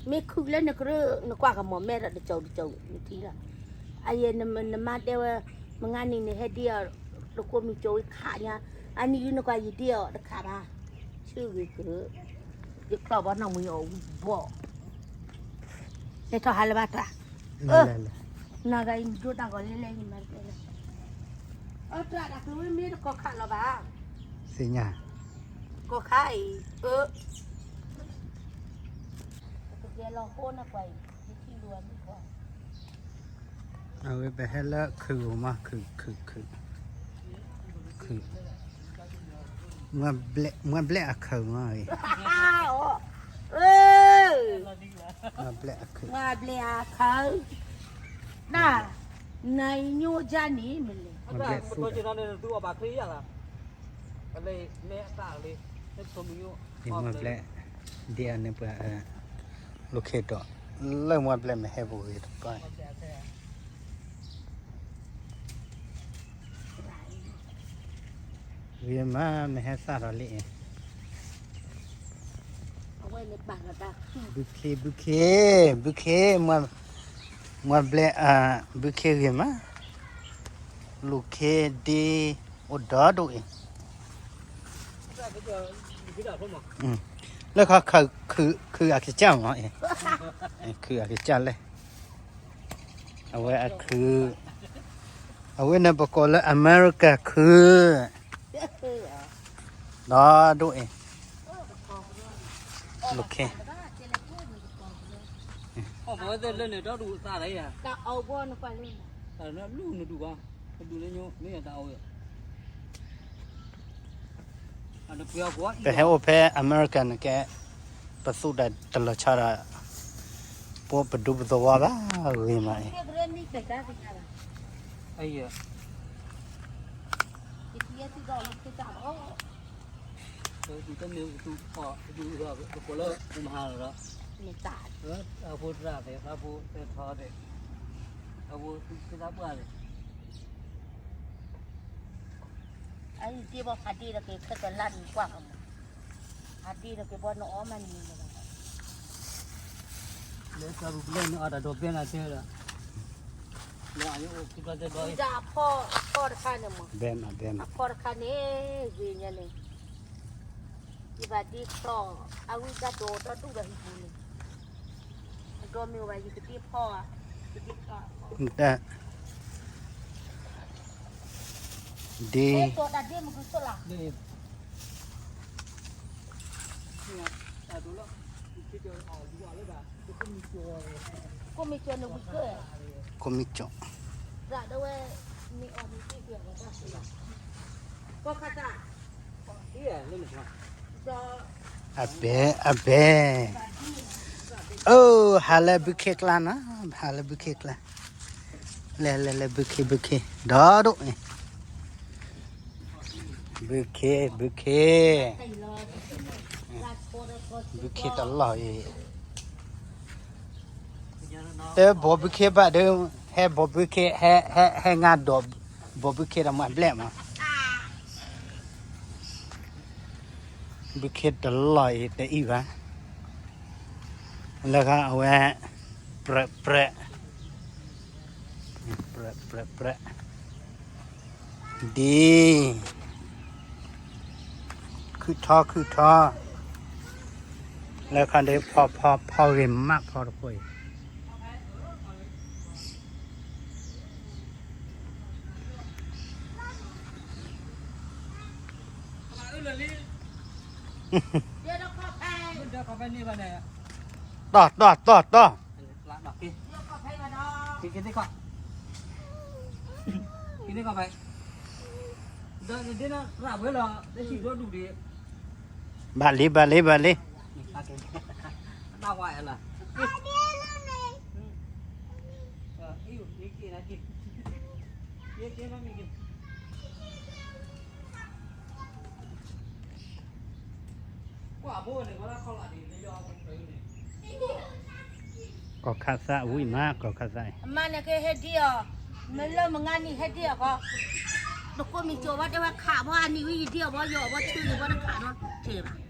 မ့ၢ်ခုၣ်လၢနကရၢ နကွၢ်ကမီၤမဲထီၣ်တကၠိတကၠိနထံၣ်လီၤ. အယဲၢ်နမါတဲဝဲ, မုၢ်ဂၤနံၤန့ၣ် ဟဲဒ့အီၤ, တကိးမံၤကၠိဝံၤခးညါ, အနံၤအံၤနကွၢ်ယဒ့အီၤတခးဘၣ်, ဆၢဂ့ၤက, ယချီၣ်ဘီနီၢ်မံၤအီၤဝံၤဘီၣ်, ဟဲထီၣ်ဟးလၢၤဘၣ်တၢ်, နဂၤအံၤမံၤဒိၣ်တၢ်ဂီၤလဲၣ်လဲၣ် ယမါတဲလၢ, အတၢ်တၢ်ကျိၤမ့ၢ်တကီၢ်ခးလီၤဘၣ်, သ့ၣ်ညါ, ကီၢ်ခးအံၤ, အၢ အဝဲပဟဲလၢခုၣ်မး, ခုၣ်, ခုၣ်, ခုၣ်, မွဲဘျဲၣ်အခုၣ်မး, မွဲဘျဲၣ်အခုၣ်, မွဲဘျဲၣ်အခုၣ်, န, နညိယါန့ၣ်မ့ၢ်လဲၣ်, မွဲဘျဲၣ်, မွဲဘျဲ�် လိၣ်ခဲဒီး, လၢမွဲဘျဲၣ်မ့ၢ်ဟဲပူၤဂ့ၤတပၢ်, ဂ့ၤမး မ့ၢ်ဟဲသၣ်ဒီးလံ, ဘုခ့ ဘုခ့, ဘုခ့, မွဲဘျဲၣ်, ဘုခ့ဂ့ၤမး, လိၣ်ခဲဒ့, အိၣ်ဒီဒိၣ်အံၤ လၢခီ, ခုၣ်အကစၢ်မး, ခုၣ်အကစၢ်လဲၣ်, အဝဲအခုၣ်, အဝဲန့ၣ်ပကိးလၢ America ခုၣ်, ဒီဒိၣ်အံၤ, လိၣ်ခဲ, လၢန့ၣ်ဒီဒူၣ်သၣ်လၢယၤ, လူၢ်နဒူၣ်ဘၣ်, နဒူၣ်လၢညိ မ့ၢ်ယတၢ်အီၣ်ဝဲ ပဟဲအိၣ်ဖဲ America န့ၣ်ကဲ, ပသူၣ်ဒၣ်တလီၤဆီဒၣ်, ပပဒူပသဝီဘၣ်ဂ့ၤမးအံၤ, အံၤဒ့ဘၣ်ဖးဒ့ဒီးက့ၤခဲကလၢ်နကွၢ်ကမး, ဖးဒ့ဒီးက့ၤဘီနအီၣ်မးန့ၣ်, လၢတၢ်ပူၤပလီၢ်န့ၣ်အီၣ်တၢ်ဒီးဘဲနၤတဲဒီး, လၢအဖီတခါန့ၣ်မး, အဖီတခါန့ၣ်, ဂ့ၤညါန့ၣ်, ယဘၣ်ဒ့ချီၣ်, အဝံတၢ်ဒိးတၢ်ဒူၣ်ဒီးဟံၣ်ပူၤန့ၣ်, အဒိးမ့ၢ်ဝဲယကဒ့ဖီ, ကဒ့ဖီ, ဒ့, ကိးမံၤကၠီ, အဘဲ, အဘဲ, အိၣ် ဟးလၢဘုခ့ကျါနီၤ, ဟးလၢဘုခ့ကျါ, လဲၤလဲၤလဲၤ ဘုခ့ ဘုခ့ ဒီဒိၣ်, ဘုခ့ ဘုခ့, ဘုခ့တလီၢ်အံၤ, တဘီဘုခ့ဘၣ်ဒီး, ဟဲဘီဘုခ့, ဟဲငါဒီး, ဘီဘုခ့ဒီးမွဲဘျဲၣ်မး ဘုခ့တလီၢ်အံၤတအံၣ်ဘၣ်, လၢဃါအဝဲ, ပြဲး, ပြဲး, ပြဲး, ဒ်, ခုၣ်ထီ ခုၣ်ထီ, လၢဃါဒီးဖီ ဖီ ဖီဂ့ၤမး ဖီတခိၣ်အံၤ တီၢ် တီၢ် တီၢ် တီၢ်, ဘၣ်လံ ဘၣ်လံ ဘၣ်လံ, ကီၢ်ခါသၣ်ဝံၣ်မး ကီၢ်ခါသၣ်, အမါန့ၣ်ကဟဲဒ့အီၤ, မ့ၢ်လၢမုၢ်ဂၤနံၤဟဲဒ့အီၤကီး, တကိးမံၤကၠီၤဘီတဲဝဲခးဘီ အနံၤဝံၤယဒ့အီၤဘီ ယအီၤဘီဆူယဘီတခးနီတစဲးဘၣ်